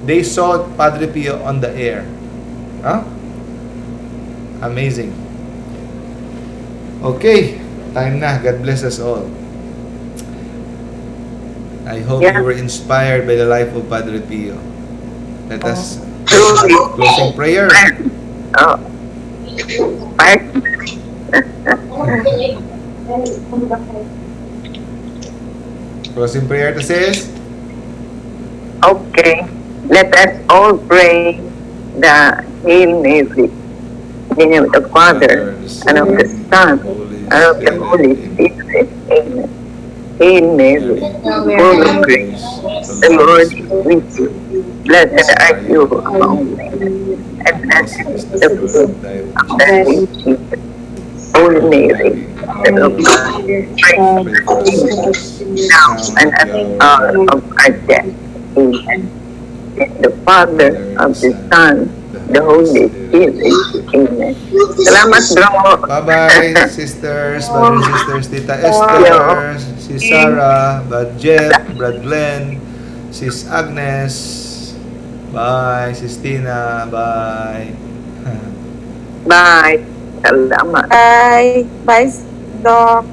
They saw Padre Pio on the air. Huh? Amazing. Okay, time na. God bless us all. I hope you were inspired by the life of Padre Pio. Let us closing prayer. Oh. Closing prayer to says, Okay. Let us all pray the Hail Mary. In the name of the Father, and of the Son, and of the Holy Spirit. Amen. Hail Mary, full of grace, the Lord is with you. Blessed are you among women, and blessed is the fruit of thy womb, Jesus. Holy Mary, Mother of God, pray for us now and at the hour of our death. Amen. In the Father, of the Son, the Holy Spirit. Amen. Salamat, bro. bye-bye, sisters, brothers and sisters, Tita Esther, si Sarah, Brad Jeff, Brad Glenn, Sis Agnes, bye, Sis Tina, bye. Bye. Salamat. Bye. Bye, Doc.